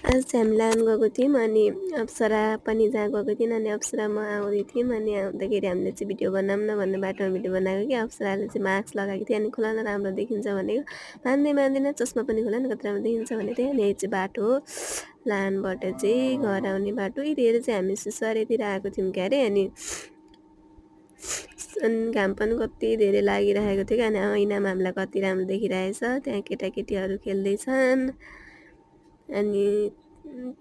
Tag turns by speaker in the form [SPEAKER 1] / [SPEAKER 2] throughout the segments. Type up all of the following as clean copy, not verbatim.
[SPEAKER 1] आज चाहिँ हामी लान गएको थियौँ अनि अप्सरा पनि जहाँ गएको थियौँ अनि अप्सरामा आउँदै थियौँ अनि आउँदाखेरि हामीले चाहिँ भिडियो बनाऊँ न भन्ने बाटोमा भिडियो बनाएको कि अप्सराले चाहिँ मास्क लगाएको थियो अनि खोला न राम्रो देखिन्छ भनेको मान्दैन चस्मा पनि खोला न कति राम्रो देखिन्छ भने थियो अनि यही चाहिँ बाटो हो लानबाट चाहिँ घर आउने बाटो यतिखेर चाहिँ हामी सुसरेतिर आएको थियौँ क्यारे अनि घाम पनि कति धेरै लागिरहेको थियो कि अनि ऐनामा हामीलाई कति राम्रो देखिरहेछ त्यहाँ केटाकेटीहरू खेल्दैछन् अनि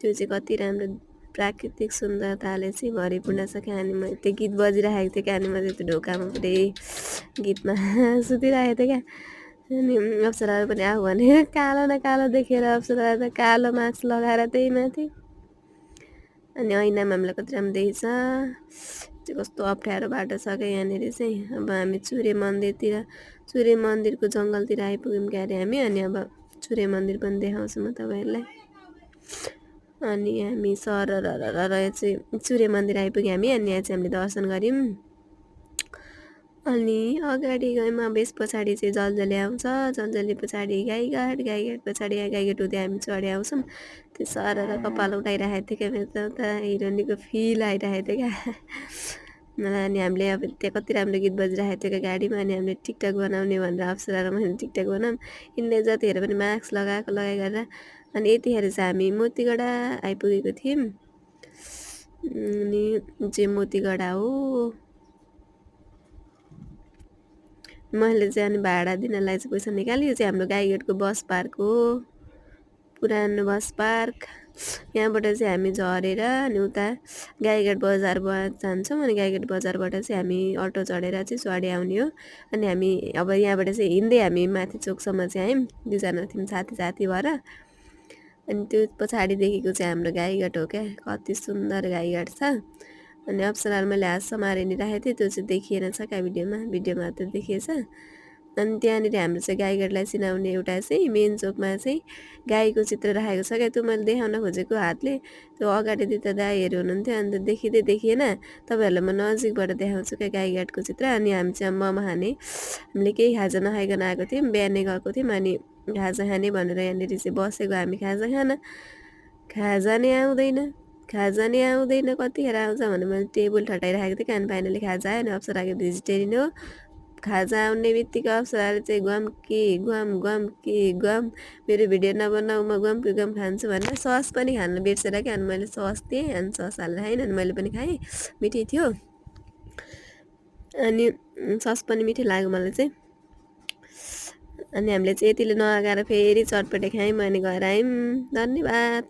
[SPEAKER 1] त्यो चाहिँ कति राम्रो प्राकृतिक सुन्दरताले चाहिँ भरिपूर्ण छ क्या अनि मैले त्यो गीत बजिरहेको थियो क्या अनि मैले त्यो ढोकामा पुरै गीतमा सुतिरहेको थिएँ क्या अनि अप्सराहरू पनि आऊ भने कालो न कालो देखेर अप्सरा त कालो मास्क लगाएर त्यही माथि अनि ऐनामा हामीलाई कति राम्रो देखिन्छ चाहिँ कस्तो अप्ठ्यारो बाटो छ क्या यहाँनिर चाहिँ अब हामी चुरे मन्दिरको जङ्गलतिर आइपुग्यौँ क्या अरे हामी अनि अब चुरे मन्दिर पनि देखाउँछु म तपाईँहरूलाई अनि हामी सरर चाहिँ चुरे मन्दिर आइपुग्यौँ हामी अनि यहाँ चाहिँ हामीले दर्शन गऱ्यौँ अनि अगाडि गयौँ अब यस पछाडि चाहिँ जलजले आउँछ जलजले पछाडि गाईघाट पछाडि गाईघाट हुँदै हामी चढे आउँछौँ त्यो सरर कपाल उठाइरहेको थियो क्या मेरो त उता हिरोनीको फिल आइरहेको थियो क्या अनि हामीले अब त्यहाँ कति राम्रो गीत बजिरहेको थियो क्या गाडीमा अनि हामीले टिकटक बनाउने भनेर अप्सरा र मैले टिकटक बनाऊँ यिनले जतिखेर पनि मास्क लगाए गरेर अनि यतिखेर चाहिँ हामी मोतीगढा आइपुगेको थियौँ अनि चाहिँ मोतीगढा हो मैले चाहिँ अनि भाडा दिनलाई चाहिँ पैसा निकालेँ यो चाहिँ हाम्रो गाईघाटको बस पार्क हो पुरानो बस पार्क यहाँबाट चाहिँ हामी झरेर अनि उता गाईघाट बजारबाट जान्छौँ अनि गाईघाट बजारबाट चाहिँ हामी अटो चढेर चाहिँ चढे आउने हो अनि हामी अब यहाँबाट चाहिँ हिँड्दै हामी माथि चोकसम्म चाहिँ आयौँ दुईजना थियौँ साथी भएर अनि त्यो पछाडिदेखिको चाहिँ हाम्रो गाईघाट हो क्या कति सुन्दर गाईघाट छ अनि अप्सराले मैले हात समारेर राखेको थिएँ त्यो चाहिँ देखिएन छ क्या भिडियोमा त देखिएछ अनि त्यहाँनिर हाम्रो चाहिँ गाईघाटलाई चिनाउने एउटा चाहिँ मेन चोकमा चाहिँ गाईको चित्र राखेको छ क्या त्यो मैले देखाउन खोजेको हातले त्यो अगाडि दुईवटा दाईहरू हुनुहुन्थ्यो अन्त देखिएन तपाईँहरूलाई म नजिकबाट देखाउँछु क्या गाईघाटको चित्र अनि हामी चाहिँ मोमो खाने हामीले केही खाजा नखाइकन आएको थियौँ बिहानै गएको थियौँ अनि खाजा खाने भनेर यहाँनिर चाहिँ बसेको हामी खाजा नै आउँदैन कतिखेर आउँछ भने मैले टेबल ठटाइराखेको थिएँ अनि फाइनली खाजा आयो अनि अप्सराको भेजिटेरियन हो खाजा आउने बित्तिकै अप्सराले चाहिँ गुम मेरो भिडियो नबनाऊ म गुम खान्छु भनेर सस पनि खानु बिर्सेर क्या अनि मैले सस दिएँ अनि सस हालेर खाएँ अनि मैले पनि खाएँ मिठै थियो अनि सस पनि मिठै लाग्यो मलाई चाहिँ अनि हामीले चाहिँ यतिले नअगाएर फेरि चटपटे खायौँ अनि घर आयौँ धन्यवाद।